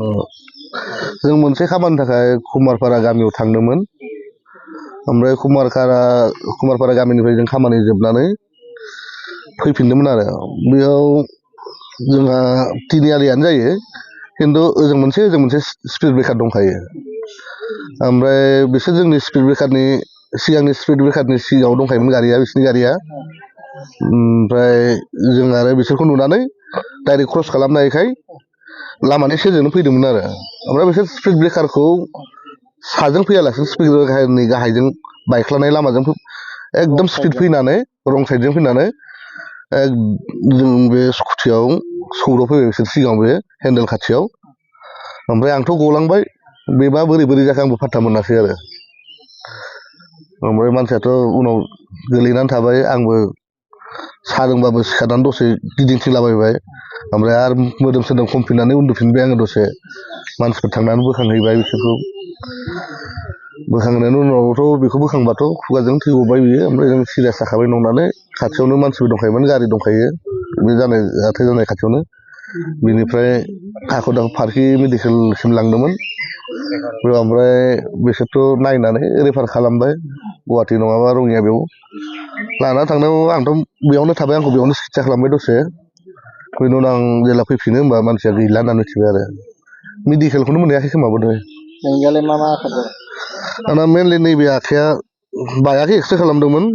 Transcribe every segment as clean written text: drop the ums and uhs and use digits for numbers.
जों मोनसे खामानिनि थाखाय कुमारपारा गामियाव थांदोंमोन। ओमफ्राय कुमारपारा गामिनिफ्राय जों खामानि जोबनानै फैफिनदोंमोन आरो बेयाव जोंहा तिनिआलियानो जायो, खिन्थु ओजों मोनसे स्पिड ब्रेकार दंखायो। ओमफ्राय बिसोर जोंनि स्पिड ब्रेकारनि सिगाङाव दंखायोमोन गारिया, बिसोरनि गारिया। ओमफ्राय जों आरो बिसोरखौ नुनानै डाइरेक्ट क्रस खालामनो हायैखाय लामानि सेरजोंनो फैदोंमोन आरो। ओमफ्राय बिसोर स्पिड ब्रेकारखौ साजों फैयालासिनो स्पिड ब्रेकारनि गाहायजों बायख्लानाय लामाजों एकदम स्पिड फैनानै रं साइडजों फैनानै जों बे स्कुटियाव सौदावफैबाय बिसोर सिगाङाव बे हेन्देल खाथियाव। ओमफ्राय आंथ' गलांबाय, बेबा बोरै जाखो आंबो फात्ता मोनासै आरो। ओमफ्राय मानसियाथ' उनाव गोलैनानै थाबाय, आंबो सादोंबाबो सिखारनानै दसे गिदिंथिंलाबायबाय। ओमफ्राय आरो मोदोम सोदोम खमफिननानै उन्दुफिनबाय आङो दसे। मानसिफोर थांनानै बोखांहैबाय बिसोरखौ। बोखांनायनि उनावथ' बेखौ बोखांबाथ' खुगाजों थै गबाय बियो। ओमफ्राय जों सिरियास जाखाबाय नंनानै खाथियावनो मानसिबो दंखायोमोन, गारि दंखायो बे जाथाय जानाय खाथियावनो। बिनिफ्राय हाखु दाखु फारखि मेडिकेलसिम लांदोंमोन। ओमफ्राय बिसोरथ' नायनानै रेफार खालामबाय गुवाहाटि नङाबा रङिया। बेयाव लाना थांनायाव आंथ' बेयावनो थाबाय, आंखौ बेयावनो सिकित्सा खालामबाय दसे। बेनि उनाव आं जेला फैफिनो होमबा मानसिया गैला होनना मिथिबाय आरो। मेडिकेलखौनो मोनहैयाखै खोमाबो दहाय। नोंनियालाय मा आखाद? आंना मेनलि नैबे आखाइया बायाखै, एक्सरे खालामदोंमोन,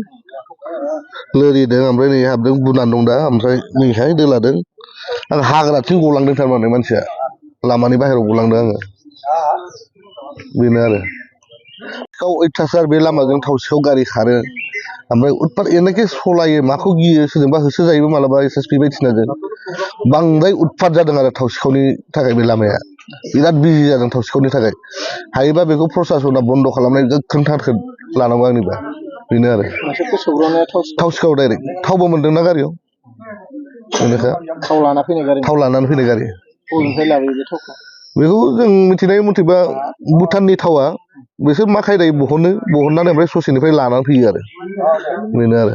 लोरिदों। ओमफ्राय नै हाबदों, बुनानै दं दा। ओमफ्राय नैहाय दोलादों। आं हाग्राथिं गलांदों थारमाने, मानसिया लामानि बाहेरायाव गलांदों आङो। बेनो आरो सिखाव अयथासार बे लामाजों थाव सिखाव गारि खारो। ओमफ्राय उतपात एरनाखि सलायो, माखौ गियो, सोरजोंबा होसो जायोबो मालाबा SSB बायदिसिनाजों। बांद्राय उतपात जादों आरो थाव सिखावनि थाखाय बे लामाया बिराद बिजि जादों थाव सिखावनि थाखाय। हायोबा बेखौ प्रसासना बन्द' खालामनाय गोख्रों थारखौ लानांगौ आंनिबा। बेनो आरो थाव सिखाव डाइरेक्ट थावबो मोनदोंना गारियाव। थाव लानानै फैनाय गारि बेखौ जों मिथिनाय मथेबा भुटाननि थावा बिसोर मा खायदायै बहननानै ओमफ्राय ससेनिफ्राय लानानै फैयो आरो। बेनो आरो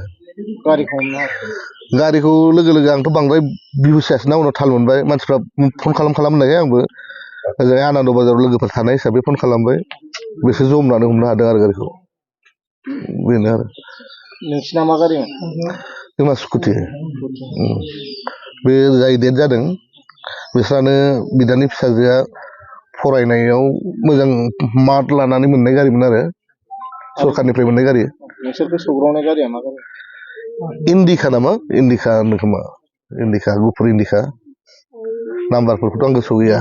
गारिखौ लोगो आंथ' बांद्राय बिहुस जायासैना, उनाव थाल मोनबाय। मानसिफ्रा फन खालाम होननायखाय आंबो ओजोंहाय आनन्द बाजाराव लोगोफोर थानाय हिसाबै फन खालामबाय। बिसोर जमनानै हमनो हादों आरो गारिखौ। बेनो आरो। नोंसिना मा गारिमोन? जोंना स्कुटि। बे जाय डेथ जादों बिस्रानो बिदानि फिसाजोआ फरायनायाव मोजां मार्क लानानै मोननाय गारिमोन आरो, सरखारनिफ्राय मोननाय गारि। नोंसोरखौ सौग्रावनाय गारिया मा गारि? इन्डिका नामा, इन्डिका होनो खोमा। इन्डिका, गुफुर इन्डिका। नाम्बारफोरखौथ' आं गोसोआव गैया।